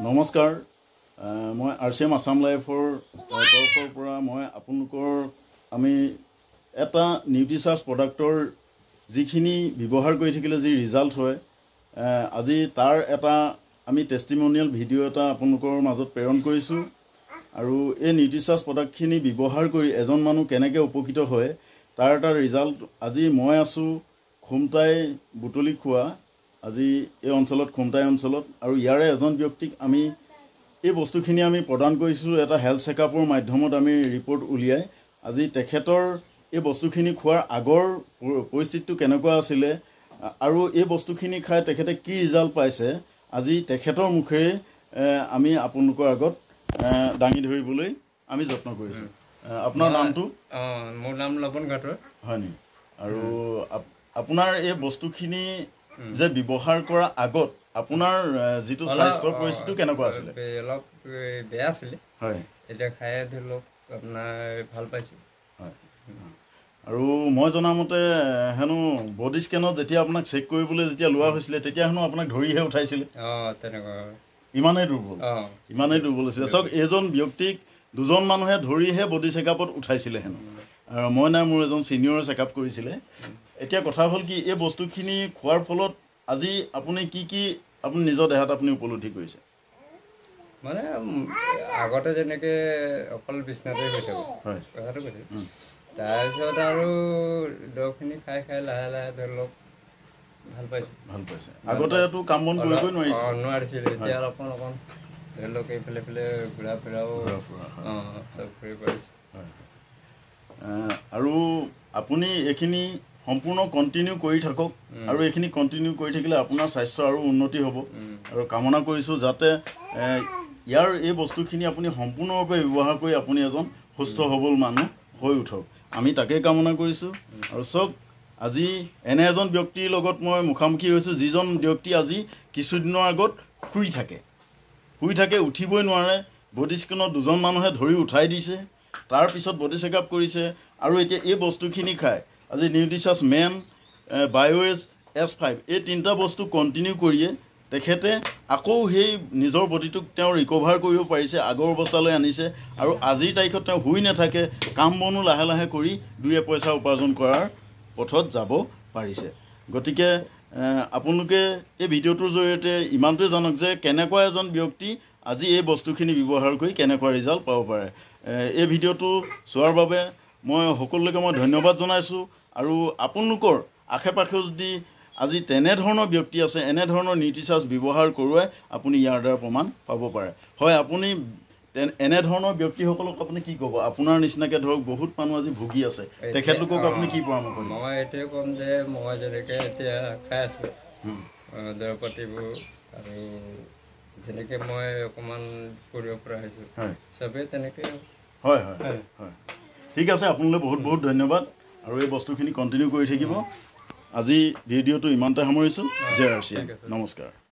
নমস্কাৰ, মই R C M Assam লাইফৰ তৰফৰ পৰা মই আপোনালোকৰ আমি এটা নিউট্ৰিচাৰ্জ প্ৰডাক্টৰ যিখিনি ব্যৱহাৰ কৰি থাকিলে যি ৰিজাল্ট হয়, আজি তাৰ এটা আমি টেষ্টিমনিয়েল ভিডিঅ' এটা আপোনালোকৰ মাজত প্ৰেৰণ কৰিছোঁ। আৰু এই নিউট্ৰিচাৰ্জ প্ৰডাক্টখিনি ব্যৱহাৰ কৰি এজন মানুহ কেনেকৈ উপকৃত হয়, তাৰ এটা ৰিজাল্ট। আজি মই আছোঁ খুমটাই বুটলি খোৱা, আজি এই অঞ্চলত, খুমটাই অঞ্চলত। আৰু ইয়াৰে এজন ব্যক্তিক আমি এই বস্তুখিনি আমি প্ৰদান কৰিছোঁ। এটা হেল্থ চেকআপৰ মাধ্যমত আমি ৰিপৰ্ট উলিয়াই আজি তেখেতৰ এই বস্তুখিনি খোৱাৰ আগৰ পৰিস্থিতিটো কেনেকুৱা আছিলে আৰু এই বস্তুখিনি খাই তেখেতে কি ৰিজাল্ট পাইছে, আজি তেখেতৰ মুখেৰে আমি আপোনালোকৰ আগত দাঙি ধৰিবলৈ আমি যত্ন কৰিছোঁ। আপোনাৰ নামটো? অঁ, মোৰ নাম লৱণ ঘাটৰ। হয় নেকি? আৰু আপোনাৰ এই বস্তুখিনি যে ব্যৱহাৰ কৰা আগত আপোনাৰ যিটো স্বাস্থ্যৰ পৰিস্থিতিটো কেনেকুৱা আছিলে? অলপ বেয়া আছিলে। এতিয়া খাই ধৰি লওক আপোনাৰ ভাল পাইছোঁ। হয়, আৰু মই জনামতে হেনো বডি স্কেনত যেতিয়া আপোনাক চেক কৰিবলৈ যেতিয়া লোৱা হৈছিলে, তেতিয়া হেনো আপোনাক ধৰিহে উঠাইছিলে। অঁ, তেনেকুৱা। ইমানেই দুৰ্বল? ইমানেই দুৰ্বল আছিলে। চাওক, এইজন ব্যক্তিক দুজন মানুহে ধৰিহে বডি চেকআপত উঠাইছিলে হেনো। আৰু মই নাই, মোৰ এজন ছিনিয়ৰে চেকআপ কৰিছিলে। এতিয়া কথা হ'ল কি, এই বস্তুখিনি খোৱাৰ ফলত আজি আপুনি কি কি আপুনি নিজৰ দেহাত আপুনি উপলব্ধি কৰিছে? মানে আগতে যেনেকৈ অকল বিচনাতে হৈ থাকোঁ, কথাটো কৈছোঁ, তাৰপিছত আৰু দৰৱখিনি খাই খাই লাহে লাহে ধৰি লওক ভাল পাইছোঁ। ভাল পাইছে। আগতেতো কাম বন কৰিবই নোৱাৰিছিল? অঁ, নোৱাৰিছিলোঁ। এতিয়া অকণ অকণ ধৰি লওক এইফালে এইফালে ঘূৰা ফুৰাও, অঁ, চব কৰিব পাৰিছোঁ। আৰু আপুনি এইখিনি সম্পূৰ্ণ কণ্টিনিউ কৰি থাকক আৰু এইখিনি কণ্টিনিউ কৰি থাকিলে আপোনাৰ স্বাস্থ্য আৰু উন্নতি হ'ব। আৰু কামনা কৰিছোঁ যাতে ইয়াৰ এই বস্তুখিনি আপুনি সম্পূৰ্ণৰূপে ব্যৱহাৰ কৰি আপুনি এজন সুস্থ সবল মানুহ হৈ উঠক, আমি তাকেই কামনা কৰিছোঁ। আৰু চাওক, আজি এনে এজন ব্যক্তিৰ লগত মই মুখামুখি হৈছোঁ, যিজন ব্যক্তি আজি কিছুদিনৰ আগত শুই থাকে, শুই থাকে, উঠিবই নোৱাৰে। বডি স্কেনত দুজন মানুহে ধৰি উঠাই দিছে, তাৰপিছত বডি চেকআপ কৰিছে। আৰু এতিয়া এই বস্তুখিনি খাই আজি নিউট্ৰিচাছ মেন, বায়'এছ এছ 5, এই তিনিটা বস্তু কণ্টিনিউ কৰিয়ে তেখেতে আকৌ সেই নিজৰ বডিটোক তেওঁ ৰিকভাৰ কৰিব পাৰিছে, আগৰ অৱস্থালৈ আনিছে। আৰু আজিৰ তাৰিখত তেওঁ শুই নাথাকে, কাম বনো লাহে লাহে কৰি দুই এপইচা উপাৰ্জন কৰাৰ পথত যাব পাৰিছে। গতিকে আপোনালোকে এই ভিডিঅ'টোৰ জৰিয়তে ইমানটোৱে জানক যে কেনেকুৱা এজন ব্যক্তি আজি এই বস্তুখিনি ব্যৱহাৰ কৰি কেনেকুৱা ৰিজাল্ট পাব পাৰে। এই ভিডিঅ'টো চোৱাৰ বাবে মই সকলোকে মই ধন্যবাদ জনাইছোঁ। আৰু আপোনালোকৰ আশে পাশেও যদি আজি তেনেধৰণৰ ব্যক্তি আছে, এনেধৰণৰ নিউট্ৰিচাৰ্জ ব্যৱহাৰ কৰোৱাই আপুনি ইয়াৰ দ্বাৰা প্ৰমাণ পাব পাৰে। হয়, আপুনি এনেধৰণৰ ব্যক্তিসকলক আপুনি কি ক'ব? আপোনাৰ নিচিনাকৈ ধৰক বহুত মানুহ আজি ভুগি আছে, তেখেতলোকক আপুনি কি পৰামৰ্শ দিব? মই এইটোৱে ক'ম যে মই যেনেকৈ এতিয়া খাই আছোঁ দৰৱ পাতিবোৰ আৰু যেনেকৈ মই অকণমান কৰিব পৰা হৈছোঁ, চবেই তেনেকৈ। হয় হয় হয়, ঠিক আছে। আপোনালৈ বহুত বহুত ধন্যবাদ আৰু এই বস্তুখিনি কণ্টিনিউ কৰি থাকিব। আজি ভিডিঅ'টো ইমানতে সামৰিছোঁ। জে আৰ চি, নমস্কাৰ।